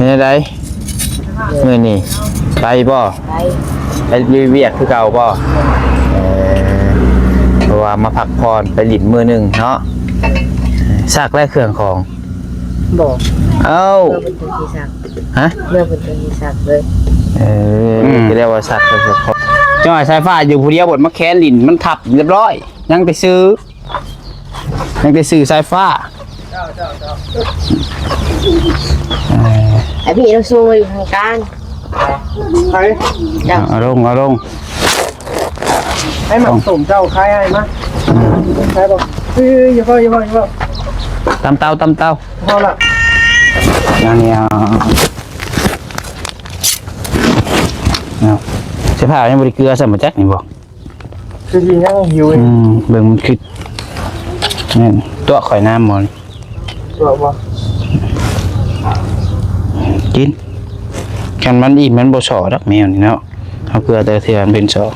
ເປັນຈັ່ງໃດມື້ນີ້ ໄປບໍ່? ໄປ ໄປວຽກຄືເກົ່າບໍ່? ເອີ ເພາະວ່າມາພັກຜ່ອນ ໄປຫຼິ້ນມື້ໜຶ່ງເນາະ. ຊັກແລ້ວເຄື່ອງຂອງ? ບໍ່. ເອົ້າ ເມື່ອເພິ່ນຈັ່ງຊິຊັກ. ຮະ? ເມື່ອເພິ່ນຈັ່ງຊິຊັກເລີຍ. ເອີ ອືມ ກໍເລີຍວ່າຊັກເຄື່ອງຂອງ. ເຈົ້າສາຍຟ້າຢູ່ຜູ້ດຽວ ບົດມາແຄນຫຼິ້ນ ມັນທັບຮຽບຮ້ອຍ ຍັງແຕ່ຊື່ ຍັງແຕ່ຊື່ສາຍຟ້າ. ເຈົ້າ ເຈົ້າ ເຈົ້າ ເອີ ໄອ້ພີ່ລາວສົ່ງມາຢູ່ທາງການ. ໃຜ? ເຈົ້າ ເອົາລົງ ເອົາລົງ. ໃຫ້ໝາກສົມເຈົ້າຂາຍໃຫ້ມາ. ອືມ ຂາຍບໍ່? ເອີ ຢ່າເວົ້າ ຢ່າເວົ້າ ຢ່າເວົ້າ. ຕຳເຕົາ ຕຳເຕົາ. ເອົາລະ ຢ່າງນີ້ ເອົາ ເອົາ ເອົາ. ເສຍຜ້າຍັງບໍ່ໄດ້ເກືອຊ້ຳບໍ່ຈັກນີ້ບໍ່? ຄືຊິຍັງຫິວ. ອືມ ເບິ່ງມັນຄືແມ່ນຕົວະຂ້ອຍນ້ຳບໍ່ນີ້? ຕົວະບໍ່? ກິນ ຄັນມັນອີ່ມມັນບໍ່ສໍ້ດອກແມວນີ້ເນາະ. ເຮົາເກືອແຕ່ເທື່ອມັນເປັນສໍ້.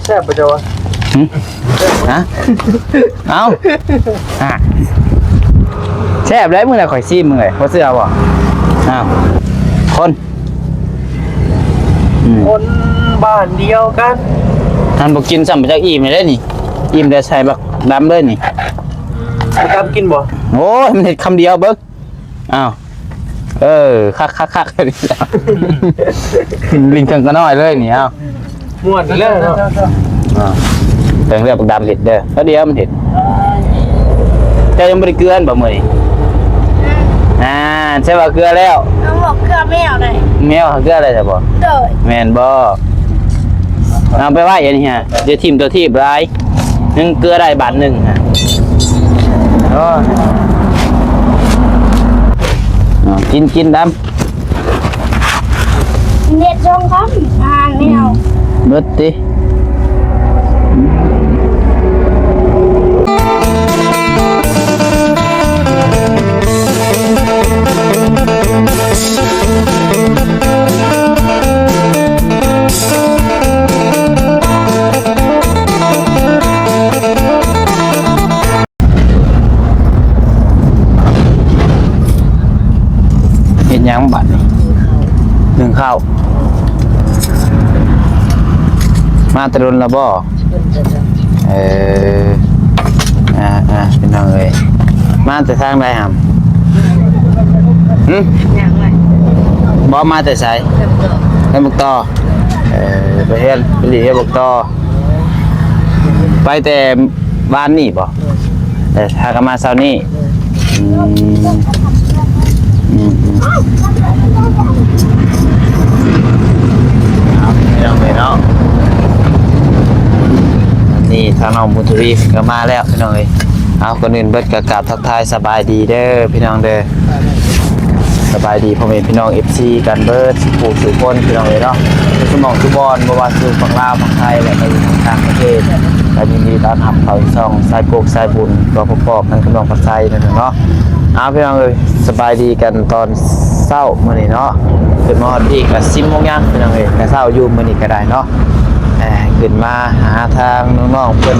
ແຊບບໍ່ເຈົ້າວະ? ຫຶ? ຮະ? ເອົ້າ ອ່ະ ແຊບເດ້. ມື້ນັ້ນຂ້ອຍຊີມເລີຍ ບໍ່ເຊື່ອບໍ່? ອ້າວ ຄົນ ອືມ ຄົນບ້ານດຽວກັນ ທ່ານບໍ່ກິນຊ້ຳ ຈັກອີ່ມແລ້ວນີ້. ອີ່ມແລ້ວໃສ່ບັກດຳເລີຍນີ້. ບັກດຳກິນບໍ່? ໂອ້ຍ ມັນເຮັດຄຳດຽວເບິ່ງ. ອ້າວ ເອີ ຄັກໆໆ ຫຼິ້ນເຄື່ອງກະນ້ອຍເລີຍນີ້. ເອົ້າ ມ່ວນອີກແລ້ວເນາະ. ເອີ ເບິ່ງເລື່ອງບັກດຳເຮັດເດີ ເອົາດຽວມັນເຮັດ. ເຈົ້າຍັງບໍ່ໄດ້ເກືອມັນບໍ່ມື້ນີ້? ອ່າ ໃຊ່ວ່າເກືອແລ້ວ. ເອົາ ບໍ່ເກືອແມວໄດ໋. ແມວເກືອໄດ້ຊະບໍ່? ໂດຍ. ແມ່ນບໍ່? ເອົາໄປໄວ້ອັນນີ້ຮະ ຢ່າຖິ້ມຕົວຖີບຫຼາຍ. ຍັງເກືອໄດ້ບາດໜຶ່ງ. ໂອ້ຍ ກິນ ກິນດຳ. ເຮັດຊ່ອງຄຳ ອາຫານແມວ ເບິດຕິ. ເຮັດຫຍັງບັດນີ້? ໜຶ້ງເຂົ້າ. ມາແຕ່ດົນລະບໍ່? ເອີ ອ່າໆ ພີ່ນ້ອງເອີຍ ມາແຕ່ທາງໃດຫຳ? ຫຶ? ບໍ່ ມາແຕ່ໃສ? ເຮືອນບັກຕໍ. ເອີ ໄປເຮືອນ ໄປຫຼິ້ນເຮືອນບັກຕໍ. ໄປແຕ່ວານນີ້ບໍ່? ເອີ ຫາກັນມາເຊົ້ານີ້. ອືມ ອືມ ອືມ ເອົາ ພີ່ນ້ອງເອີຍເນາະ ອັນນີ້ທາງນ້ອງບຸນທະວີເພິ່ນກໍມາແລ້ວ ພີ່ນ້ອງເອີຍ. ເອົາ ກ່ອນອື່ນເບິດກໍກາບທັກທາຍສະບາຍດີເດີ ພີ່ນ້ອງເດີ. ສະບາຍດີພໍ່ແມ່ພີ່ນ້ອງ ເອັຟຊີ ກັນເບິດສູ່ຜູ້ສູ່ຄົນ ພີ່ນ້ອງເອີຍເນາະ ທຸກໝ່ອງທຸກບ່ອນ ບໍ່ວ່າຢູ່ຝັ່ງລາວ ຝັ່ງໄທ ແລະ ກໍຢູ່ທາງຕ່າງປະເທດ. ກໍຍິນດີຕ້ອນຮັບເຂົ້າຊ່ອງສາຍກົກສາຍບຸນ ກໍພ້ອມໆກັນກັບນ້ອງພັດໄຊນັ້ນແຫຼະເນາະ. ເອົາ ພີ່ນ້ອງເອີຍ ສະບາຍດີກັນຕອນເຊົ້າມື້ນີ້ເນາະ ຂຶ້ນມາຮອດພີ້ກໍສິບໂມງຍາມ ພີ່ນ້ອງເອີຍ ກໍເຊົ້າຢູ່ມື້ນີ້ກໍໄດ້ເນາະ. ເອີ ຂຶ້ນມາຫາທາງນ້ອງໆເພິ່ນ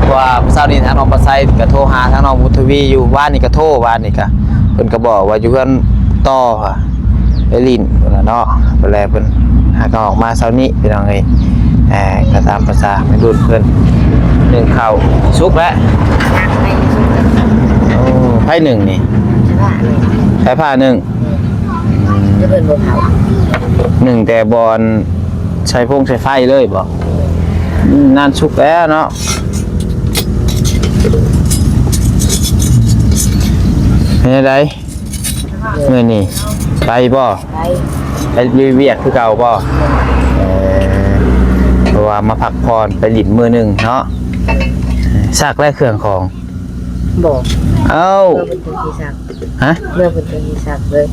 ເພາະວ່າເຊົ້ານີ້ທາງນ້ອງພັດໄຊກໍໂທຫາທາງນ້ອງບຸນທະວີຢູ່ ວານນີ້ກໍໂທ ວານນີ້ກໍ ເພິ່ນກໍບອກວ່າຢູ່ເຮືອນຕໍ່ ໄປຫຼິ້ນພຸ້ນລະເນາະ ໄປແລເພິ່ນຫາກໍອອກມາເຊົ້ານີ້ ພີ່ນ້ອງເອີຍ. ເອີ ກໍຕາມພາສາໄວລຸ້ນເພິ່ນ ໜຶ້ງເຂົ້າສຸກແລ້ວ. ໂອ້ ໃຜໜຶ້ງນີ້? ໄຟຟ້າໜຶ້ງ ໄຟຟ້າໜຶ້ງ. ອືມ ແຕ່ເພິ່ນບໍ່ເຜົາ ໜຶ້ງແຕ່ບ່ອນໃສ່ຟົງໃສ່ໄຟເລີຍບໍ່? ອືມ ນານສຸກແລ້ວເນາະ. ເປັນຈັ່ງໃດ? ມື້ນີ້ໄປບໍ່? ໄປ ໄປວຽກຄືເກົ່າບໍ່? ເອີ ເພາະວ່າມາພັກຜ່ອນ ໄປຫຼິ້ນມື້ໜຶ່ງເນາະ. ຊັກແລ້ວເຄື່ອງຂອງ? ບໍ່. ເອົ້າ ເມື່ອເພິ່ນຈັ່ງຊິຊັກ. ຮະ? ເມື່ອເພິ່ນຈັ່ງຊິຊັກເລີຍ.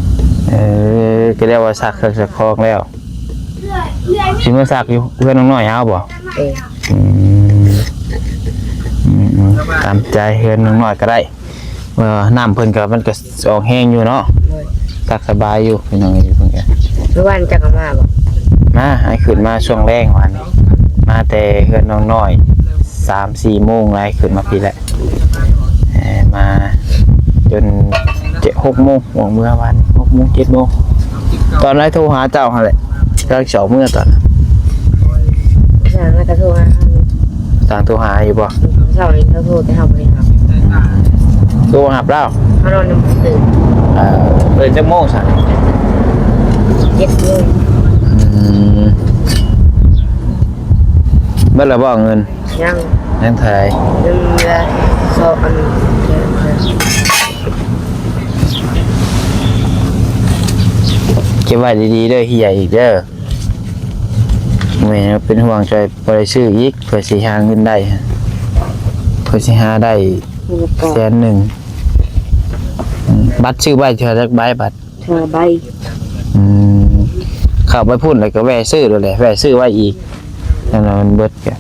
ເອີ ກໍເລີຍວ່າຊັກເຄື່ອງຊັກຂອງແລ້ວ ຊິມາຊັກຢູ່ເຮືອນນ້ອງນ້ອຍເຮົາບໍ່? ເອີ ອືມ ອືມໆ ຕາມໃຈເຮືອນນ້ອງນ້ອຍກໍໄດ້. ເອີ ນ້ຳເພິ່ນກໍ ມັນກໍອອກແຮງຢູ່ເນາະ. ໂດຍ ຕັກສະບາຍຢູ່ ພີ່ນ້ອງເອີຍ. ເພິ່ນກໍ ມື້ວານເຈົ້າກໍມາບໍ່? ມາ ອ້າຍຂຶ້ນມາຊ່ວງແລງວານນີ້ ມາແຕ່ເຮືອນນ້ອງນ້ອຍ ສາມສີ່ໂມງ ອ້າຍຂຶ້ນມາພີ້ແຫຼະ. ເອີ ມາຈົນເຈັດ ຫົກໂມງ ຫວ່າງເມື່ອວານ ຫົກໂມງ ເຈັດໂມງ ຕອນໄດ້ໂທຫາເຈົ້າຫັ້ນແຫຼະ ກຳລັງຊິອອກເມືອຕອນນັ້ນ. ຊ່າງແລ້ວກໍໂທຫາ ຊ່າງໂທຫາຢູ່ບໍ່? ເຊົ້ານີ້ລາວໂທ ແຕ່ເຮົາບໍ່ໄດ້ຮັບ ຄືບໍ່ຮັບລາວ? ເຮົານອນນຳຕື່ນ. ເອີ ຕື່ນຈັກໂມງຊັ້ນ? ເຈັດໂມງ. ອືມ ເບິດແລ້ວບໍ່ເງິນ? ຍັງ ຍັງເທົ່າໃດ? ຍັງເຫຼືອສອງອັນ. ເກັບໄວ້ດີໆເດີ ເຫ່ຍອີກເດີ. ແມ່ເປັນຫ່ວງ ຊ່ອຍບໍ່ໄດ້ຊື້ອີກ ເພື່ອຊິຫາເງິນໄດ້ ເພື່ອຊິຫາໄດ້ແສນໜຶ່ງ. ອືມ ບັດຊື້ໄວ້ເທື່ອຈັກໃບບັດ? ເທື່ອໃບ. ອືມ ເຂົ້າໄປພຸ້ນແລ້ວກໍແວ່ຊື້ໂລດແຫຼະ ແວ່ຊື້ໄວ້ອີກ. ນັ້ນນະ ມັນເບິດກະ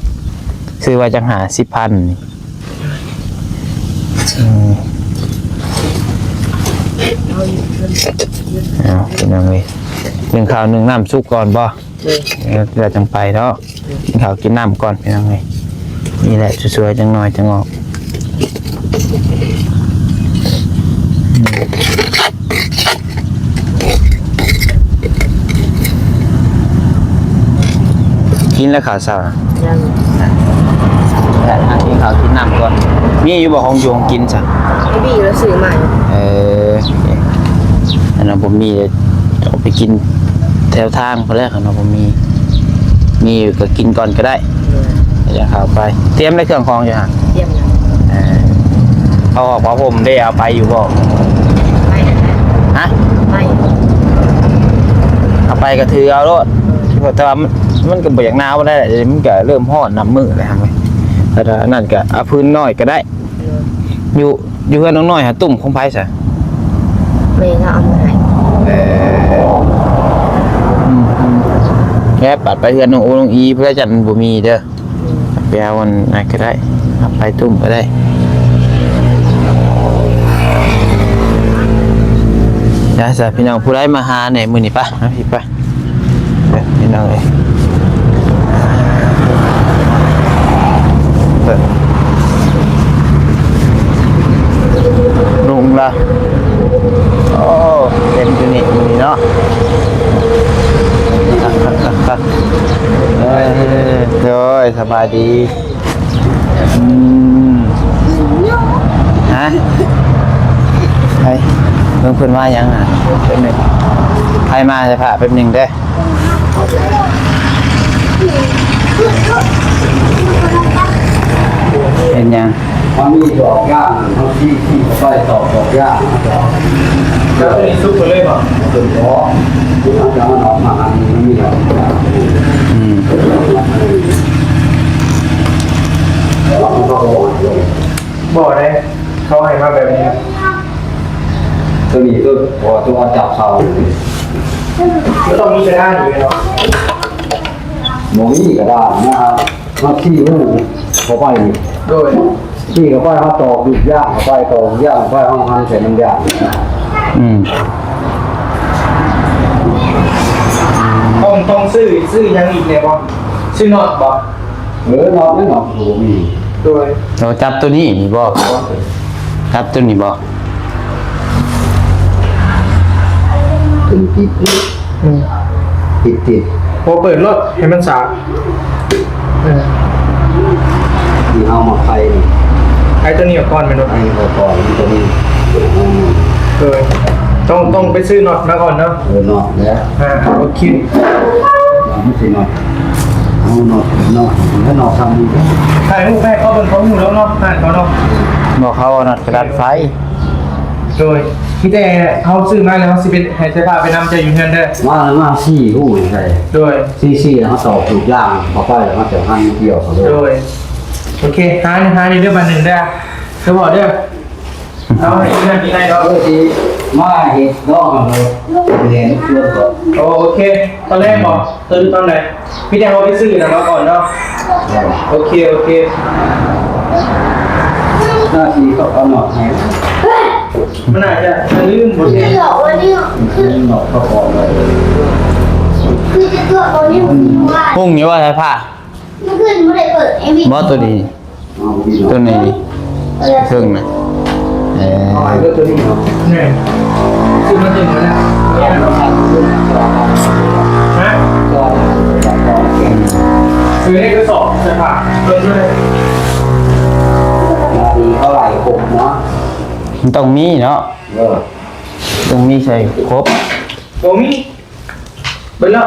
ຊື້ໄວ້ຈັກຫ້າສິບພັນນີ້. ອືມ ເອົາ ພີ່ນ້ອງເອີຍ ໜຶ້ງເຂົ້າໜຶ້ງນ້ຳສຸກກ່ອນບໍ່? ເອີ ແລ້ວຈັ່ງໄປເນາະ. ກິນເຂົ້າກິນນ້ຳກ່ອນ ພີ່ນ້ອງເອີຍ. ນີ້ແຫຼະ ຊ່ວຍໆ ຈັກໜ້ອຍຈັ່ງອອກ. ກິນແລ້ວເຂົ້າເຊົ້າ? ຍັງ. ແລ້ວຫາກິນເຂົ້າກິນນ້ຳກ່ອນ. ມີຢູ່ບໍ່ຂອງຢູ່ຂອງກິນຊະ? ບໍ່ມີ ລາວຊື້ມາຢູ່. ເອີ ອັນນັ້ນບໍ່ມີ ເອົາໄປກິນແຖວທາງພຸ້ນແຫຼະ ຄັນວ່າບໍ່ມີ. ມີຢູ່ກໍກິນກ່ອນກໍໄດ້. ໂດຍ ຢ່າເຂົ້າໄປ. ຕຽມໄດ້ເຄື່ອງຂອງຢູ່ຫັ້ນ? ຕຽມແລ້ວ. ເອີ ຜ້າຫົກຜ້າຫົ່ມເດ້ ເອົາໄປຢູ່ບໍ່? ໄປຫັ້ນແຫຼະ. ຮະ? ໄປ. ເອົາໄປກໍຖືເອົາໂລດ. ໂດຍ ແຕ່ວ່າມັນ ມັນກໍບໍ່ຢາກໜາວປານໃດ ມັນກໍເລີ່ມຮ້ອນນຳມື້ແລ້ວ. ແລ້ວອັນນັ້ນກໍເອົາພື້ນນ້ອຍກໍໄດ້. ໂດຍ ຢູ່ ຢູ່ເຮືອນນ້ອງນ້ອຍຫາ ຕຸ້ມຂອງໃຜຊະ? ແມ່ລາວເອົາມາໃຫ້. ເອີ ອືມໆ ແລ້ວບັດໄປເຮືອນນ້ອງໂອນ້ອງອີ ເພື່ອຈັ່ງບໍ່ມີເດີ. ອືມ ໄປເອົາອັນນັ້ນກໍໄດ້ເນາະ ໄປຕຸ້ມກໍໄດ້. ໄດ້ຊະ ພີ່ນ້ອງ ຜູ້ໃດມາຫາແດ່ມື້ນີ້? ໄປ ມາພີ່ ໄປ. ເອີ ພີ່ນ້ອງເອີຍ ເອີ ລຸງລະ ໂອ້ ເຕັມຢູ່ນີ້ມື້ນີ້ເນາະ. ເອີ ໂດຍ ສະບາຍດີ. ອືມ ຮະ ໃຜ ເບິ່ງເພິ່ນວ່າຫຍັງຫັ້ນ ແປັບໜຶ່ງ ໃຜມາ ໃສ່ຜ້າແປັບໜຶ່ງເດີ. ເຮັດຫຍັງ? ມັນມີດອກຢາງ ເຮົາຊີ້ ຊີ້ເຂົ້າໄປ ຕອກດອກຢາງ ແລ້ວຕົວນີ້ສຸກໄປເລີຍບໍ່? ເປັນບໍ່ ເຮົາຈະເອົາອອກມາ ອັນນີ້ມັນມີດອກຢາງ. ອືມ ບໍ່ເດ້ ເຂົາໃຫ້ມາແບບນີ້. ຕົວນີ້ຄື ເພາະວ່າຕົວຈັບເສົາ ມັນຕ້ອງມີກະດານຢູ່ເນາະ. ບໍ່ມີກະດານນະ ເຮົາຊີ້ຮູເຂົ້າໄປນີ້. ໂດຍ ຊີ້ເຂົ້າໄປ ເຮົາຕອກຢາງເຂົ້າໄປ ຕອກຢາງເຂົ້າໄປ ເຮົາຫັນໃສ່ນ້ຳຢາງ. ອືມ ຕ້ອງ ຕ້ອງຊື້ ຊື້ຫຍັງອີກແດ່ບໍ່? ຊື້ນັອດບໍ່? ເອີ ນັອດ ນັອດບໍ່ມີ. ໂດຍ ເຮົາຈັບຕົວນີ້ນີ້ບໍ່? ຈັບຕົວນີ້ບໍ່? ເປັນຕິດນີ້. ອືມ ຕິດ ຕິດ ບໍ່ ເປີດໂລດໃຫ້ມັນສາກ. ເອີ ທີ່ເຮົາມາໄຂນີ້ ໄຂຕົວນີ້ອອກກ່ອນແມ່ນບໍ່? ໄຂອອກກ່ອນ ຕົວນີ້. ໂດຍ ຕ້ອງ ຕ້ອງໄປຊື້ນັອດມາກ່ອນເນາະ. ເອີ ນັອດແຫຼະ. ອ່າ ໂອເຄ ມັນຊິນັອດ ເອົານັອດ ນັອດ ແລ້ວນັອດທຳນີ້ ຖ່າຍຮູບໃຫ້ເຂົາເບິ່ງ ເຂົາຮູ້ແລ້ວເນາະ ຮ້ານເຂົາເນາະ. ບອກເຂົາເອົານັອດກະດານໄຟ. ໂດຍ ມີແຕ່ເຮົາຊື້ມາແລ້ວ ເຮົາຊິໄປໃຫ້ໃສ່ຜ້າໄປນຳເຈົ້າຢູ່ເຮືອນເດີ. ມາ ມາຊີ້ຮູໃສ່. ໂດຍ ຊີ້ ຊີ້ແລ້ວເຮົາຕອກທຸກຢ່າງເຂົ້າໄປ ແລ້ວເຮົາຈະຫັນກ່ຽວເຂົ້າເລີຍ. ໂດຍ ໂອເຄ ຫາ ຫານີ້ເດີ ບາດໜຶ່ງເດີ ສະເພາະເດີ. ເອົາໃຫ້ກິນນັ້ນກິນໄດ້ເນາະ. ເອີ ຊິມາເຮັດດອກເອົາໂລດ ແມ່ນຊວນກ່ອນ. ໂອເຄ ຕອນແລງບໍ? ຕື່ນຕອນໃດ? ມີແຕ່ເຮົາໄປຊື້ນຳມາກ່ອນເນາະ. ໂອເຄ ໂອເຄ ໜ້າທີ່ເຂົາເອົານອກໃຫ້ ມັນອາດຈະລືມບໍ່ແນ່. ນອກເຂົາກ່ອນເລີຍ ຮຸ່ງຢູ່ວ່າໃສ່ຜ້າ. ບໍ່ ຕົວນີ້ ຕົວນີ້ ເທິງນະ. ເອີ ເອົາໄວ້ເບິດຕົວນີ້ເນາະ ແມ່ນ ຊື້ມາເຕັມແລ້ວ ເອົາມາໃສ່ ຮະ ກ່ອນ ກ່ອນແກະ ຊື້ໃນກະສອບ ໃສ່ຜ້າ ເບິ່ງເລີຍ ບາດນີ້ເຂົາໄລ່ຄົບເນາະ ມັນຕ້ອງມີເນາະ ເອີ ຕ້ອງມີໃສ່ຄົບ ບໍ່ມີ ເບິດແລ້ວ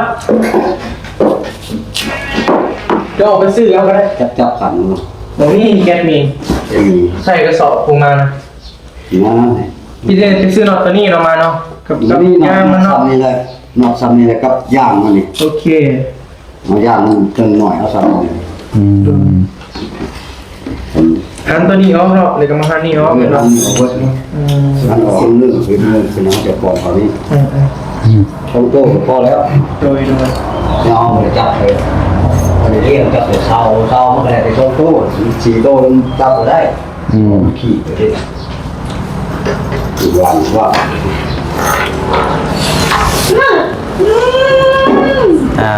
ຈະອອກໄປຊື້ເອົາກໍໄດ້ ຈັບໆກັນເນາະ ບໍ່ມີແກັດມີ ອືມ ໃສ່ກະສອບພຸ້ນມານະ ມາ ທີ່ໄດ້ໄປຊື້ນັອດຕົວນີ້ເນາະ ມາເນາະ ກັບ ກັບ ນີ້ເນາະ ຢາງມັນເນາະ ຊຳນີ້ແຫຼະ ນັອດຊຳນີ້ແຫຼະ ກັບຢາງມັນນີ້ ໂອເຄ ເອົາຢາງມັນເຖິງໜ້ອຍ ເອົາຊຳນີ້ ອືມ ອືມ ຫັນຕົວນີ້ອອກເນາະ ແລ້ວກໍມາຫັນນີ້ອອກ ເອີ ເນາະ ຫັນອອກເບິດ ອືມ ຫັນອອກເລື່ອງເປັນເລື່ອງເປັນຫຍັງ ແຕ່ກ່ອນເຂົານີ້ ອືມ ອືມ ສອງໂຕກໍພໍແລ້ວ ໂດຍ ໂດຍ ເຮົາບໍ່ໄດ້ຈັບເລີຍ ບໍ່ໄດ້ລ້ຽງ ຈັບແຕ່ເຊົາ ເຊົາມັນກໍໄດ້ແຕ່ສອງໂຕ ສີ່ໂຕມັນຈັບບໍ່ໄດ້ ອືມ ຂີ່ໄປເດ້ ຢູ່ບ້ານວ່າ ອ່າ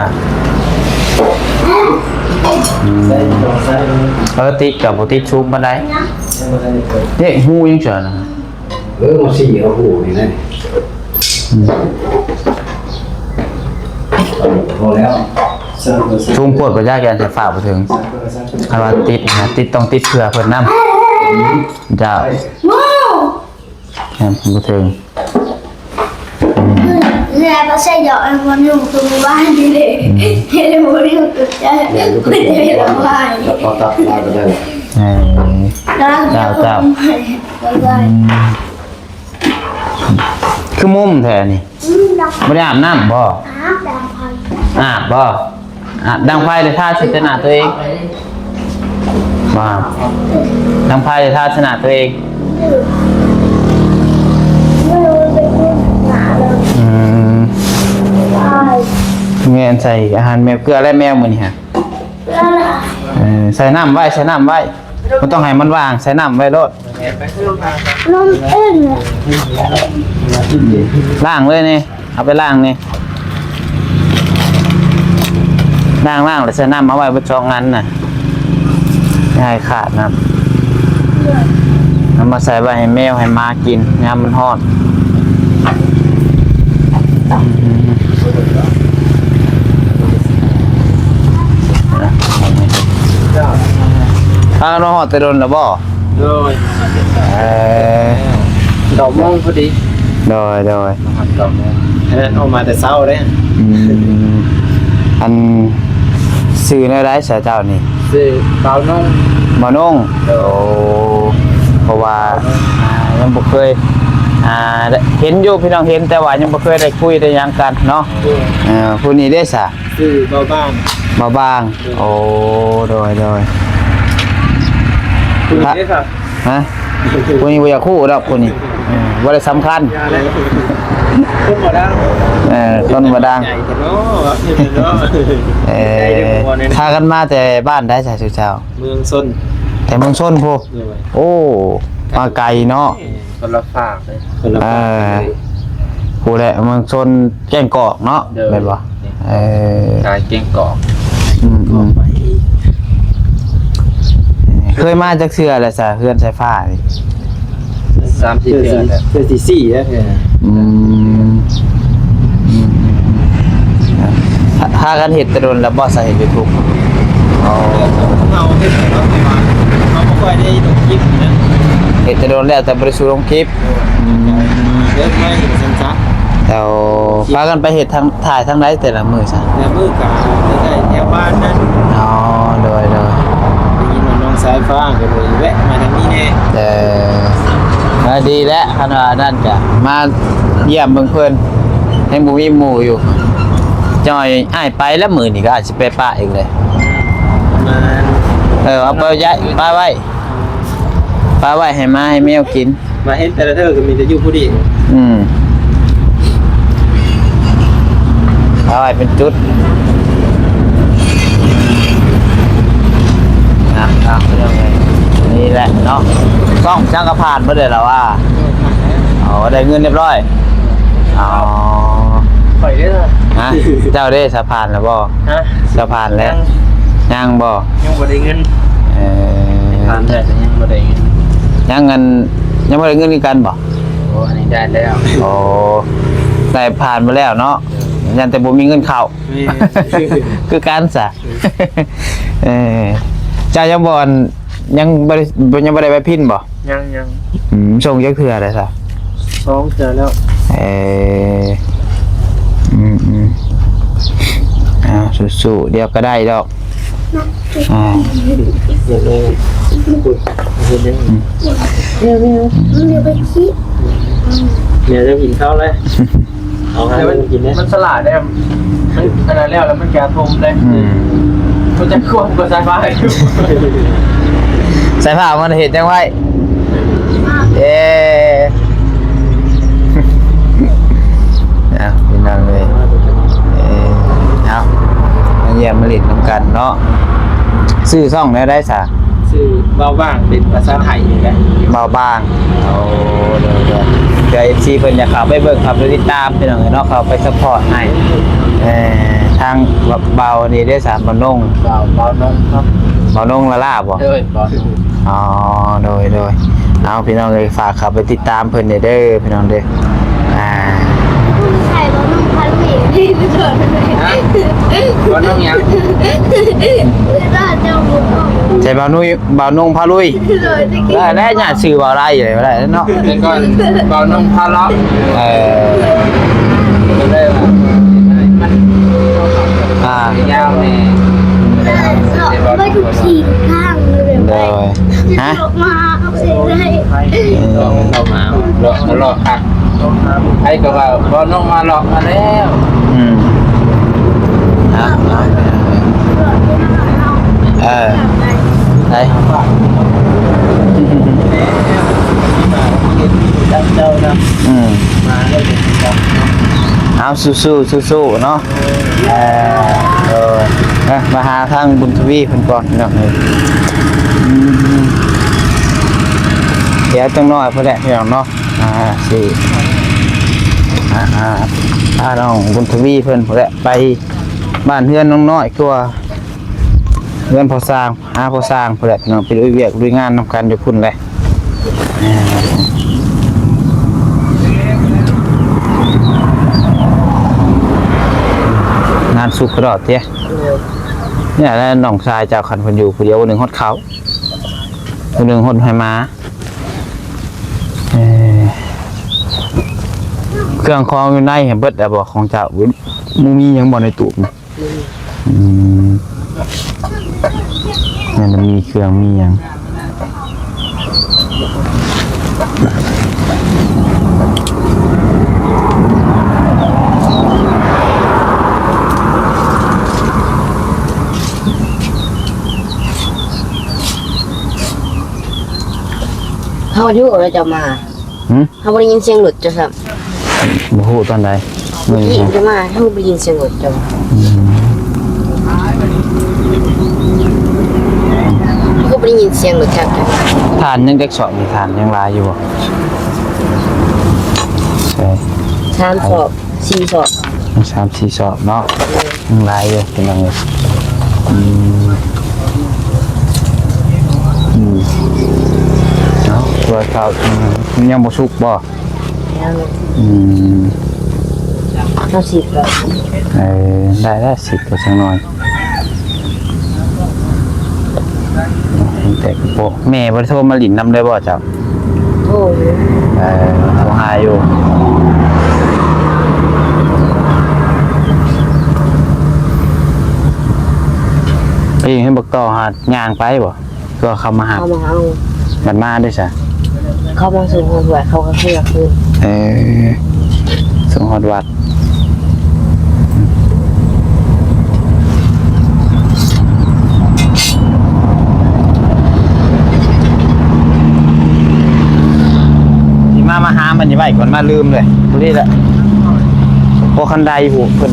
ອືມ ເອີ ຕິດກັບບໍ່ຕິດສູງປານໃດ ເດ້ ຮູຍັງເທື່ອນະ ເອີ ມາສີ່ເອົາຮູນີ້ນະ ອືມ ພໍແລ້ວ ສູງໂພດ ບໍ່ຢາກ ຢ້ານໄຟຟ້າບໍ່ເຖິງ ຄັນວ່າຕິດນະ ຕິດ ຕ້ອງຕິດເພື່ອເພິ່ນນຳ ເຈົ້າ ແມ່ນບໍ່ເຖິງ ແລ້ວບໍ່ໃສ່ດອກອັນບໍ່ນຸ່ງຄືມື້ວານນີ້ເດ້ ອືມ ເຮັດໃຫ້ບໍ່ນຸ່ງຕົກໃຈ ແມ່ນຢູ່ ເພິ່ນຈະເຮັດລະວາຍ ແລ້ວກໍຕັດລາຍກໍໄດ້ ເອີ ເຈົ້າ ເຈົ້າ ອືມ ຄືມຸມແທ້ນີ້ ອືມ ບໍ່ໄດ້ອາບນ້ຳບໍ່? ອາບ ອາບບໍ່? ອາບດັງໄຟ ແລ້ວທາໃສ່ແຕ່ໜ້າຕົວເອງ ວ່າ ດັງໄຟ ແລ້ວທາໃສ່ໜ້າຕົວເອງ ອືມ ແມ່ນໃສ່ອາຫານແມວ ເກືອແລ້ວແມວມື້ນີ້ຮະ ເອີ ໃສ່ນ້ຳໄວ້ ໃສ່ນ້ຳໄວ້ ບໍ່ຕ້ອງໃຫ້ມັນວ່າງ ໃສ່ນ້ຳໄວ້ໂລດ ນ້ຳເອີ ລ້າງເລີຍນີ້ ເອົາໄປລ້າງນີ້ ລ້າງ ລ້າງແລ້ວໃສ່ນ້ຳເອົາໄວ້ເບິດສອງອັນນະ ຢ່າໃຫ້ຂາດນ້ຳ ເອົາມາໃສ່ໄວ້ໃຫ້ແມວໃຫ້ໝາກິນຍາມມັນຮ້ອນ. ພາກັນມາຮອດແຕ່ດົນແລ້ວບໍ່? ໂດຍ ເອີ ເກົ້າໂມງພໍດີ ໂດຍ ໂດຍ ມາຮອດເກົ້າໂມງ ອັນນັ້ນອອກມາແຕ່ເຊົ້າເດ້ ອືມ ອັນ ຊື່ແນວໃດສະເຈົ້ານີ້? ຊື່ບ່າວນົງ ບ່າວນົງ ໂດຍ ໂອ້ ເພາະວ່າ ອ່າ ຍັງບໍ່ເຄີຍ ອ່າ ເຫັນຢູ່ພີ່ນ້ອງເຫັນ ແຕ່ວ່າຍັງບໍ່ເຄີຍໄດ້ຄຸຍໄດ້ຫຍັງກັນເນາະ ໂດຍ ເອີ ຜູ້ນີ້ເດ້ສະ? ຊື່ບ່າວບາງ ບ່າວບາງ ໂດຍ ໂອ້ ໂດຍ ໂດຍ ຜູ້ນີ້ເດ້ສະ? ຮະ? ຜູ້ນີ້ບໍ່ຢາກຮູ້ດອກຜູ້ນີ້ ເອີ ບໍ່ໄດ້ສຳຄັນ ຄົນບໍ່ດັງ ເອີ ຄົນບໍ່ດັງ ໃຫຍ່ແທ້ເນາະ ເອີ ພາກັນມາແຕ່ບ້ານໃດສະຊຸເຈົ້າ? ເມືອງຊົນ ແຕ່ເມືອງຊົນພຸ້ນ ໂດຍ ໂອ້ ມາໄກເນາະ ຄົນລະຟາກເລີຍ ຄົນລະຟາກ ເອີ ພຸ້ນແຫຼະ ເມືອງຊົນ ແກ້ງກອກເນາະ ໂດຍ ແມ່ນບໍ່? ເອີ ກາຍແກ້ງກອກ ອືມ ອືມ ເຄີຍມາຈັກເທື່ອແລ້ວສະ ເຮືອນສາຍຟ້ານີ້? ສາມສີ່ເທື່ອແລ້ວ ເທື່ອທີສີ່ແລ້ວ ອືມ ອືມ ພາ ພາກັນເຮັດແຕ່ດົນແລ້ວບໍ່ສະ ເຮັດຢູທູບ? ອໍ ເຮົາເຮັດແລ້ວ ແຕ່ວ່າເຮົາບໍ່ຄ່ອຍໄດ້ລົງຄລິບນະ ເຮັດແຕ່ດົນແລ້ວ ແຕ່ບໍ່ໄດ້ສູ່ລົງຄລິບ ອືມ ເລີ່ມໃໝ່ວ່າຊັ້ນຊະ ແລ້ວພາກັນໄປເຮັດທາງ ຖ່າຍທາງໃດແຕ່ລະມື້ຊະ? ແຕ່ລະມື້ກະໄດ້ແຖວບ້ານນັ້ນ ອໍ ໂດຍ ໂດຍ ໄດ້ຍິນວ່ານ້ອງສາຍຟ້າກໍເລີຍແວະມາທາງນີ້ແດ່ ເອີ ເອີ ດີແລ້ວ ຄັນວ່ານັ້ນກະມາຢ້ຽມເບິ່ງເພິ່ນ ຍັງບໍ່ມີໝູ່ຢູ່ ຈັ່ງອ້າຍໄປແລ້ວ ມື້ນີ້ກໍອາດຊິໄປປະອີກເລີຍ ເອີ ເອົາໄປຍ້າຍ ປະໄວ້ ປະໄວ້ໃຫ້ໝາໃຫ້ແມວກິນ ມາເຫັນແຕ່ລະເທື່ອກໍມີແຕ່ຢູ່ຜູ້ດຽວ ອືມ ເອົາໄວ້ເປັນຈຸດ ງາມໆ ພີ່ນ້ອງເອີຍ ນີ້ແຫຼະເນາະ ກ້ອງຈັກກະຜ່ານບໍ່ໄດ້ລະວ່າ ເອີ ຜ່ານແລ້ວ ອໍ ໄດ້ເງິນຮຽບຮ້ອຍ ອໍ ຂ້ອຍເດ້ ຮະ ເຈົ້າເດ້ ສະ ຜ່ານແລ້ວບໍ່? ຮະ ສະ ຜ່ານແລ້ວ ຍັງ ຍັງບໍ່? ຍັງບໍ່ໄດ້ເງິນ ເອີ ຜ່ານແລ້ວແຕ່ຍັງບໍ່ໄດ້ເງິນ ຍັງອັນ ຍັງບໍ່ໄດ້ເງິນຄືກັນບໍ່? ໂອ້ ອັນນີ້ໄດ້ແລ້ວ. ໂອ້ ໄດ້ຜ່ານມາແລ້ວເນາະ. ເອີ ຢ້ານແຕ່ບໍ່ມີເງິນເຂົ້າ. ແມ່ນ ຄືກັນຊະ. ເອີ ເຈົ້າຍັງບໍ່ ອັນ ຍັງບໍ່ໄດ້ ຍັງບໍ່ໄດ້ໃບພິນບໍ່? ຍັງ ຍັງ. ອືມ ສົ່ງຈັກເທື່ອແລ້ວຊະ? ສອງເທື່ອແລ້ວ. ເອີ ອືມໆ ອ້າວ ສູ້ໆ ດຽວກໍໄດ້ດອກ. ອ່າ ເຮັດແລ້ວ ອືມ ແມວ ແມວ ແມວໄປຂີ້ ແມວຈະກິນເຂົ້າແລ້ວ. ເອົາໃຫ້ມັນກິນແດ່ ມັນສະຫຼາດແດ່ ມັນອັນນັ້ນແລ້ວ ແລ້ວມັນກະທົມເດ້. ອືມ ມັນຈະຄວບກັບສາຍຟ້າຢູ່ ສາຍຟ້າມັນເຮັດຫຍັງໄວ້? ເອີ ເອົາ ພີ່ນ້ອງເອີຍ ເອີ ເອົາ ມາຢ້ຽມມາຫຼິ້ນນຳກັນເນາະ. ຊື່ຊ່ອງແນວໃດຊະ? ຊື່ເບົາບາງ ເປັນພາສາໄທນີ້ແຫຼະ ເບົາບາງ. ໂອ້ ໂດຍໆ ເພື່ອເອັຟຊີເພິ່ນຢາກເຂົ້າໄປເບິ່ງ ເຂົ້າໄປຕິດຕາມ ພີ່ນ້ອງເອີຍເນາະ ເຂົ້າໄປຊັບພອດໃຫ້. ເອີ ທາງເບົານີ້ເດ້ຊະ ເບົານົງ ເບົາ ເບົານົງເນາະ ເບົານົງລາລາບໍ? ໂດຍ ເບົານົງ. ອໍ ໂດຍໆ ເອົາ ພີ່ນ້ອງເອີຍ ຝາກເຂົ້າໄປຕິດຕາມເພິ່ນແດ່ເດີ ພີ່ນ້ອງເດີ. ອ່າ ໃສ່ເບົານົງພາລຸຍ ຮະ? ເບົານົງຫຍັງ? ໃສ່ເບົານຸຍ ເບົານົງພາລຸຍ. ໂດຍ ແລ້ວ ແລ້ວຍາດຊື່ເບົາໄດ້ເລີຍ ບໍ່ໄດ້ເນາະ ແຕ່ກ່ອນເບົານົງພາເລາະ. ເອີ ກໍເລີຍວ່າມັນ ອ່າ ຍາວແນ່ ເລາະໄປທຸກທີ່ທຸກທາງເລີຍ. ໂດຍ ຮະ? ເລາະມາເອົາໃສ່ໄດ້ ເອີ ເລາະມາ ເລາະ ເລາະຄັກ. ໃຜກໍວ່າເບົານົງມາເລາະມາແລ້ວ. ອືມ ເອົາ ເອົາ ເອີ ໄປ ອືມ ເອົາ ສູ້ໆ ສູ້ໆ ເນາະ. ເອີ ເອີ ມາຫາທາງບຸນທະວີເພິ່ນກ່ອນເນາະ. ອືມ ດຽວຈັກໜ້ອຍພຸ້ນແຫຼະ ພີ່ນ້ອງເນາະ. ອ່າ ຊິ ອ່າ ອ່າ ພານ້ອງບຸນທະວີເພິ່ນພຸ້ນແຫຼະ ໄປບ້ານເຮືອນນ້ອງນ້ອຍ ຄືວ່າເຮືອນພໍ່ຊ່າງ ຫາພໍ່ຊ່າງພຸ້ນແຫຼະ ພີ່ນ້ອງ ໄປລຸຍວຽກລຸຍງານນຳກັນຢູ່ພຸ້ນແຫຼະ. ອ່າ ງານສຸກກະດອກເຕະ ໂດຍ ນີ້ແຫຼະ ນ້ອງຊາຍເຈົ້າ ຄັນເພິ່ນຢູ່ຜູ້ດຽວ ມື້ໜຶ່ງຮອດເຂົ້າ ມື້ໜຶ່ງຮອດໃຫ້ມາ. ເອີ ເຄື່ອງຂອງຢູ່ໃນຫັ້ນເບິດແລ້ວບໍ່ ຂອງເຈົ້າ? ບໍ່ມີຫຍັງບໍ່ໃນຕູ້? ອືມ ຍັງມີເຄື່ອງມີຫຍັງ. ເຮົາຢູ່ແລ້ວເຈົ້າມາ. ຫຶ? ເຮົາບໍ່ໄດ້ຍິນສຽງລົດເຈົ້າຊ້ຳ. ບໍ່ຮູ້ຕອນໃດ ມື້ກີ້ຈະມາ ເຮົາບໍ່ໄດ້ຍິນສຽງລົດເຈົ້າ. ອືມ ເຮົາກໍບໍ່ໄດ້ຍິນສຽງລົດຈັກ. ຖ່ານຍັງຈັກສອບນີ້? ຖ່ານຍັງຫຼາຍຢູ່ບໍ່? ໃຊ່ ສາມສອບ ສີ່ສອບ ຍັງສາມສີ່ສອບເນາະ. ໂດຍ ຍັງຫຼາຍຢູ່ ພີ່ນ້ອງເອີຍ. ອືມ ອືມ ເອົາ ຕົວເຂົ້າ ອືມ ຍັງບໍ່ສຸກບໍ່? ຍັງ. ອືມ ເຮົາສິບແລ້ວ. ເອີ ໄດ້ແລ້ວ ສິບກໍຈັກໜ້ອຍ. ແຕ່ກໍ ແມ່ບໍ່ໄດ້ໂທມາຫຼິ້ນນຳເລີຍບໍ່ເຈົ້າ? ໂທຢູ່. ເອີ ໂທຫາຢູ່. ເອີ ໃຫ້ບັກຕໍ່ຫາຍ່າງໄປບໍ່? ກໍເຂົາມາຮັບ ເຂົາມາເອົາ. ບັດມາເດ້ຊະ? ເຂົາມາສົ່ງຮອດວັດ ເຂົາກໍເມືອຄືນ. ເອີ ສົ່ງຮອດວັດ. ຊິມາ ມາຫາມັນນີ້ໄວ້ກ່ອນ ມາລືມເລີຍ. ຜູ້ນີ້ແຫຼະ ພວກຄັນໄດຜູ້ເພິ່ນ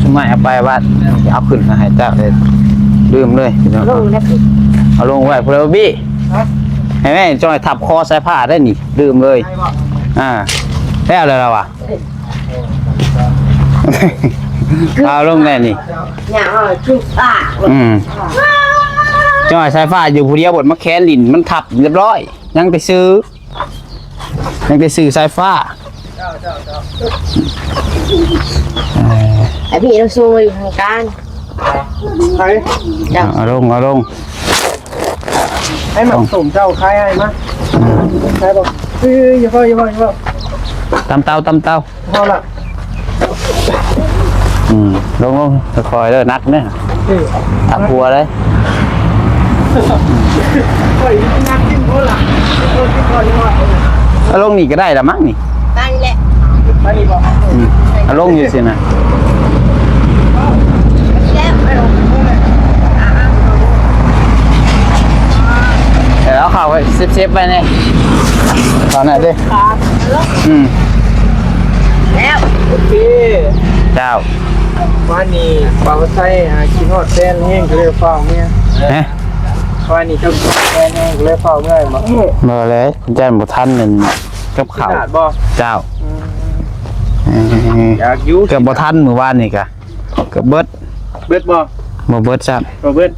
ຊຸມມາເອົາໄປວັດ ເອົາຂຶ້ນມາໃຫ້ເຈົ້າເລີຍ ລືມເລີຍ. ເອົາລົງໄວ້ພຸ້ນແລ້ວ ບີ. ຮະ? ໃຫ້ແມ່ຈ່ອຍທັບຄໍສາຍຟ້າໄດ້ນີ້ ລືມເລີຍ. ໄດ້ບໍ່? ອ່າ ແລ້ວແລ້ວລະວະ. ເອົາລົງແລ້ວນີ້ ອືມ ຈ້ອຍສາຍຟ້າຢູ່ຜູ້ດຽວ ບົດມາແຄນຫຼິ້ນ ມັນທັບຮຽບຮ້ອຍ ຍັງແຕ່ຊື້. ຍັງແຕ່ຊື່ສາຍຟ້າ. ເຈົ້າ ເຈົ້າ ເຈົ້າ ເອີ ໃຫ້ພີ່ລາວໂຊຢູ່ທາງການ. ໃຜ? ເຈົ້າ ເອົາລົງ ເອົາລົງ. ໃຫ້ໝາກສົ້ມເຈົ້າຂາຍໃຫ້ມາ. ອືມ ຂາຍບໍ່? ເອີ ຢ່າເວົ້າ ຢ່າເວົ້າ ຢ່າເວົ້າ. ຕຳເຕົາ ຕຳເຕົາ. ພໍລະ. ອືມ ລົງ ລົງ ຄ່ອຍໆເດີ ໜັກເດີ. ເອີ ຕາຜົວເລີຍ. ຂ້ອຍໜັກກິນບໍ່ລະ? ເອົາລົງນີ້ກໍໄດ້ລະມັ້ງນີ້. ໄດ້ແຫຼະ. ໄດ້ບໍ່? ອືມ ເອົາລົງຢູ່ຊີ້ນະ. ເອີ ເອົາເຂົ້າໄວ້ເຊຟໆໄວ້ແດ່. ເຂົ້ານັ້ນເດ້. ອືມ ແລ້ວ. ໂອເຄ ເຈົ້າ. ວານນີ້ບ່າວໄຊ ອ່າ ຄິດຮອດແຟນແຮງ ກໍເລີຍຟ້າວເມືອ. ຮະ? ວານນີ້ເຈົ້າຄິດຮອດແຟນແຮງ ກໍເລີຍຟ້າວເມືອບໍ? ບໍ່ແຫຼະ ຢ້ານບໍ່ທັນນັ້ນກັບເຂົ້າ. ເຈົ້າ. ອືມ ເອີ ຢາກຢູ່ ເກືອບບໍ່ທັນມື້ວານນີ້ກະ ເກືອບເບິດ. ເບິດບໍ່? ບໍ່ເບິດຊ້ຳ. ບໍ່ເບິດ.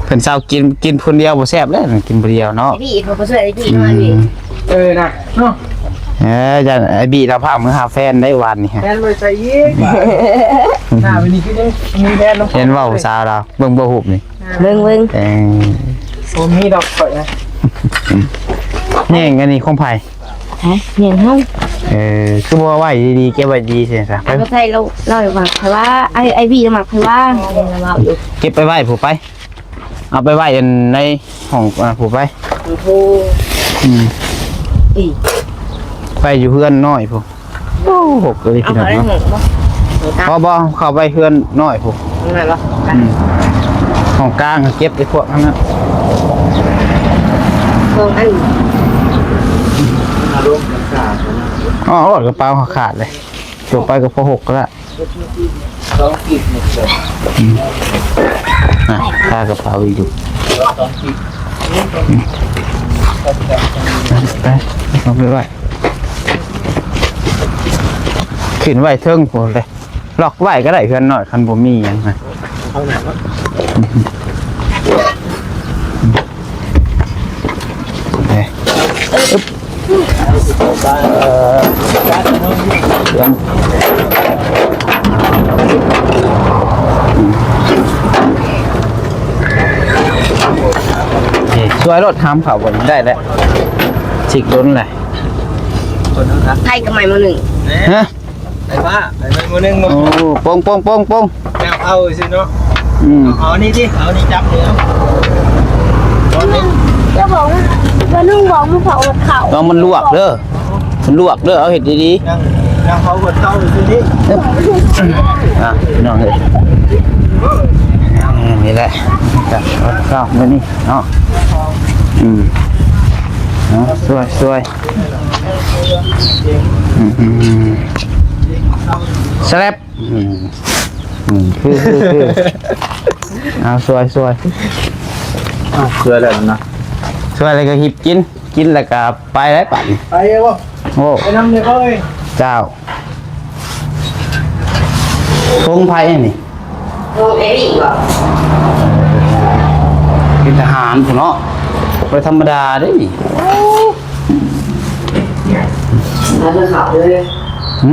ເພິ່ນເຊົາກິນ ກິນຜູ້ດຽວບໍ່ແຊບເດ້ ກິນຜູ້ດຽວເນາະ. ໄອ້ບີ່ ເຂົາກໍຊ່ວຍໄອ້ບີ່ ອືມ ໜ້ອຍນີ້. ເອີ ນະ ເນາະ. ເອີ ຢ້ານໄອ້ບີ່ລາວພາເມືອຫາແຟນໄດ້ວານນີ້. ແຟນໄປໃສອີກ? ໜ້າໄປນີ້ຄືໄດ້ມີແຟນນຳ. ເຫັນເວົ້າສາວລາວ ເບິ່ງບໍ່ຮູບນີ້. ເບິ່ງ ເບິ່ງ. ເອີ ບໍ່ມີດອກຂ້ອຍນະ. ແຍ່ງອັນນີ້ຂອງໃຜ? ຮະ? ແມ່ນເຮົາ. ເອີ ຄືບໍ່ໄວ້ດີໆ ເກັບໄວ້ດີຊີ້ຊະ. ໄປ ບໍ່ໃສ່ ລາວ ລາວມັກໃຜວ່າ ໄອ້ ໄອ້ບີ່ມັກໃຜວ່າ. ເກັບໄປໄວ້ຜູ້ໄປ ເອົາໄປໄວ້ອັນໃນຫ້ອງ ອ່າ ຜູ້ໄປ. ໂອ້ໂຫ ອືມ ອີ ໄປຢູ່ເຮືອນນ້ອຍຜູ້. ໂອ້ ຫົກເອີຍ ເອົາ ພີ່ນ້ອງເນາະ. ເຂົ້າໄດ້ຫົກບໍ່? ບໍ່ ບໍ່ ເຂົ້າໄປເຮືອນນ້ອຍພຸ້ນ. ຫ້ອງນັ້ນບໍ່? ອືມ ຫ້ອງກາງເກັບໄອ້ພວກນັ້ນນະ. ສອງອັນ ເອົາລົງກັນຊາ. ອໍ ໂອ້ ກະເປົາເຮົາຂາດເລີຍ. ຕົວໄປກໍພໍຫົກລະ. ສອງກີບນີ້. ອືມ ອ່ະ ຄາກະເປົາອີກຢູ່. ສອງກີບ. ອືມ ໄປ ເອົາໄປໄວ້ ຂຶ້ນໄວ້ເທິງພຸ້ນເລີຍ. ລັອກໄວ້ກໍໄດ້ ເຮືອນນ້ອຍ ຄັນບໍ່ມີຫຍັງນະ. ເອົາໜ້າເນາະ. ເອີ ອຶບ ເອີ ນີ້ ຊ່ວຍລົດຫາມເຂົ້າບໍ່ໄດ້ແລ້ວ ຊິກດົນແຫຼະ. ໃຜກໍໄມ້ມື້ໜຶ່ງ ຮະ? ໄຟຟ້າ ໄປໄວ້ມື້ໜຶ່ງ. ໂອ້ ໂປ່ງໆໆໆ. ແນວເອົາຊື່ເນາະ. ອືມ ເອົານີ້ຕິ ເອົານີ້ຈັບນີ້ເອົາ. ຈະບອກວ່າລຸງບອກມັນເຜົາເຂົ້າ ລອງມັນລວກເດີ ມັນລວກເດີ ເອົາເຮັດດີໆ. ຍັງ ຍັງເຜົາເຂົ້າຊື່ນີ້. ອ່ະ ພີ່ນ້ອງເອີຍ ນີ້ແຫຼະ ເຂົ້າມື້ນີ້ເນາະ. ອືມ ເອົາ ຊ່ວຍໆ. ອືມ ສະແລັບ. ອືມ ອືມ ຄື ຄື ຄື ເອົາ ຊ່ວຍ ຊ່ວຍ ອ່ະ ຊ່ວຍແລ້ວນະ ຊ່ວຍແລ້ວກໍຮີບກິນ ກິນແລ້ວກໍໄປໄດ້ປານນີ້. ໄປບໍ່? ໂອ້ ໄປນຳເລີຍເຂົາເອີຍ. ເຈົ້າ ໂຮງໃຜອັນນີ້? ໂຮງເອລິກບໍ່? ເປັນທະຫານພຸ້ນເນາະ ບໍ່ທຳມະດາເດ້ນີ້. ມາເດີເຂົ້າເດີ. ຫຶ?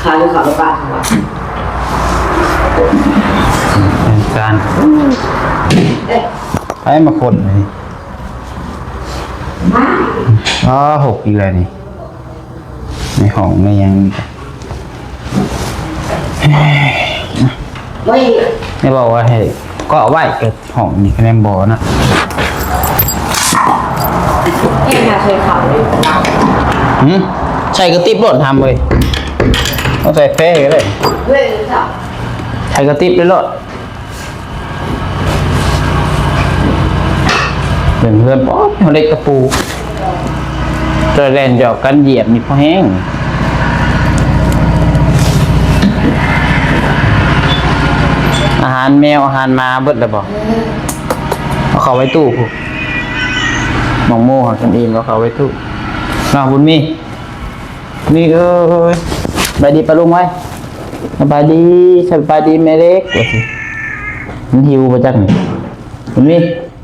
ພາລູກເຂົາໄປປະ ເປັນການ ເອີ ໃຜມາຄົນນີ້? ອ້າ ຫົກອີກແລ້ວນີ້ ໃນຫ້ອງໃນຫຍັງ. ເຮີ້ຍ ໄດ້ບອກວ່າໃຫ້ເກາະໄວ້ ຫ້ອງນີ້ຄະແນນບໍ່ນະ. ເຮັດຫຍັງໃສ່ເຂົ້າເລີຍ? ຫຶ? ໃສ່ກະຕິບໂລດຫຳເອີຍ. ເອົາໃສ່ແພກໍໄດ້. ເຮີ້ຍ ໃສ່ກະຕິບໄປໂລດ. ເປັນເຮືອນ ໂອ້ຍ ເຫຼັກຕະປູ. ຈະແລ່ນຫຍອກກັນຢຽບນີ້ພໍແຮງ. ອາຫານແມວ ອາຫານໝາເບິດແລ້ວບໍ່? ເອົາເຂົ້າໄວ້ຕູ້ພຸ້ນ. ໝາກໂມຫາກິນອີ່ມ ເອົາເຂົ້າໄວ້ຕູ້. ເນາະ ບຸນມີ ນີ້ເອີຍ. ສະບາຍດີປ້າລຸງໄວ້. ສະບາຍດີ ສະບາຍດີແມ່ເລັກ ວ່າຊິ. ມັນຫິວບໍ່ຈັກນີ້. ບຸນມີ.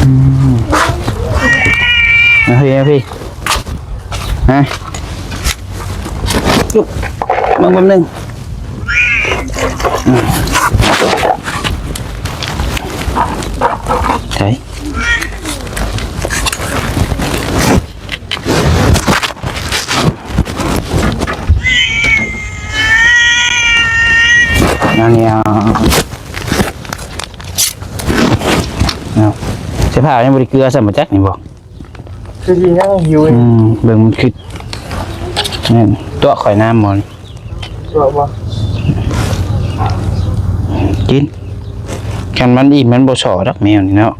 ອືມ ມາພີ້ ມາພີ້ ຮະ ຈຸບ ເບິ່ງແປັບໜຶ່ງ ອືມ ໃສ່ ອັນນີ້ເອົາ ເອົາ ເສື້ອຜ້າຍັງບໍ່ໄດ້ເກືອຊ້ຳບໍ່ຈັກນີ້ບໍ່? ຄືຊິຍັງຫິວ ອືມ ເບິ່ງມັນຄື ແມ່ນຕົວະຂ້ອຍນ້ຳບໍ່ນີ້? ຕົວະບໍ່? ກິນ ຄັນມັນອີ່ມມັນບໍ່ສໍ້ດອກແມວນີ້ເນາະ.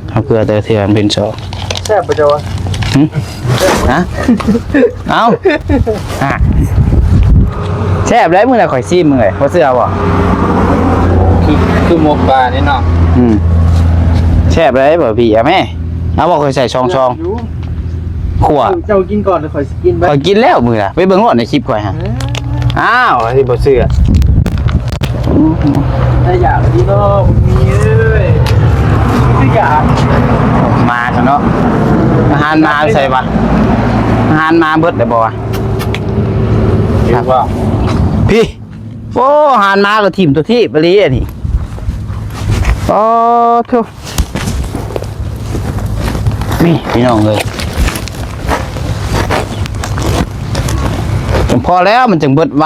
ເຮົາເກືອແຕ່ເທື່ອມັນເປັນສອງ ແຊບບໍ່ເຈົ້າວະ? ຫຶ? ຮະ? ເອົ້າ ຮະ ແຊບເດ້ ມື້ນັ້ນຂ້ອຍຊີມເບິ່ງເລີຍ ບໍ່ເຊື່ອບໍ່? ຄື ຄືໝົກປານີ້ເນາະ ອືມ ແຊບເດ້ບໍ່ພີ່ ເອົາແມ່ ເອົາບໍ່ ຂ້ອຍໃສ່ສອງຊອງ ຢູ່ ຂົ້ວ ເຈົ້າ ເຈົ້າກິນກ່ອນ ແລ້ວຂ້ອຍຊິກິນໄປ ຂ້ອຍກິນແລ້ວມື້ນະ ໄປເບິ່ງໂລດໃນຄລິບຂ້ອຍຫັ້ນ ເອີ ອ້າວ ຊິບໍ່ເຊື່ອ ແຕ່ຢາກດີເນາະ ມີເອີຍ ຄືຢາກ ມາຊະເນາະ ອາຫານມາໃສວະ ອາຫານມາເບິດແລ້ວບໍ່ວະ? ເຫັນບໍ່? ພີ້ ໂອ້ ອາຫານມາກໍຖິ້ມຕົວທີບອີ່ຫຼີອັນນີ້ ອໍ ໂທ້ ນີ້ພີ່ນ້ອງເອີຍ ພອແລ້ວ ມັນຈັ່ງເບິດໄວ.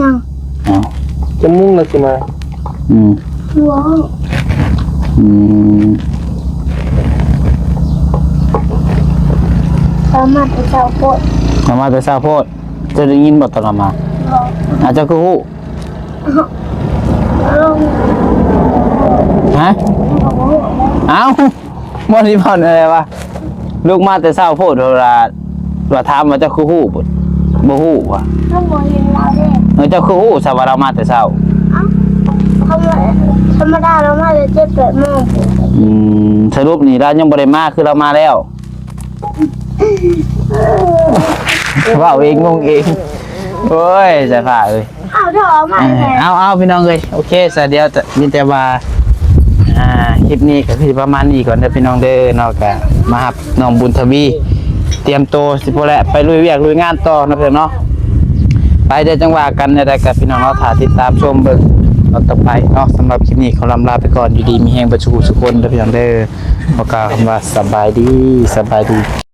ຍັງ. ອ້າວ ຈັກໂມງລະຊິມາ? ອືມ ວ້າວ ອືມ ລາວມາແຕ່ເຊົ້າໂພດ ລາວມາແຕ່ເຊົ້າໂພດ. ເຈົ້າໄດ້ຍິນບໍ່ຕອນລາວມາ? ບໍ່. ອາ ເຈົ້າຄືຮູ້? ຮະ? ບໍ່ຮູ້. ອ້າວ ບໍ່ໄດ້ເວົ້າແນວໃດວະ? ລຸກມາແຕ່ເຊົ້າໂພດ ເວລາ ວ່າຖາມວ່າເຈົ້າຄືຮູ້? ບໍ່ ບໍ່ຮູ້ວະ. ເຮົາບໍ່ເຫັນລາວເດ້. ເອີ ເຈົ້າຄືຮູ້ຊະວ່າລາວມາແຕ່ເຊົ້າ? ເອົ້າ ທຳມະ ທຳມະດາລາວມາແຕ່ເຈັດແປດໂມງ. ອືມ ສະຫຼຸບນີ້ລາວຍັງບໍ່ໄດ້ມາ ຄືລາວມາແລ້ວ? ເວົ້າເອງງົງເອງ. ໂອ້ຍ ສາຍຟ້າເອີຍ. ເອົາ ເອົາ ເອົາ ພີ່ນ້ອງເອີຍ. ໂອເຄ ສະ ດຽວມີແຕ່ວ່າ ເອີ ຄລິບນີ້ກໍຄືປະມານນີ້ກ່ອນເດີພີ່ນ້ອງເດີເນາະ ກໍມາຮັບນ້ອງບຸນທະວີ ຕຽມໂຕຊິພຸ້ນແຫຼະ ໄປລຸຍວຽກລຸຍງານຕໍ່ເນາະພີ່ນ້ອງເນາະ. ໄປເດີ ຈັ່ງວ່າກັນ ແນວໃດກໍພີ່ນ້ອງເນາະ ຖ້າຕິດຕາມຊົມເບິ່ງຕອນຕໍ່ໄປເນາະ. ສຳລັບຄລິບນີ້ຂໍລ່ຳລາໄປກ່ອນ ຢູ່ດີມີແຮງເບິດສູ່ທຸກຄົນເດີພີ່ນ້ອງເດີ. ຂໍກ່າວຄຳວ່າສະບາຍດີ ສະບາຍດີ.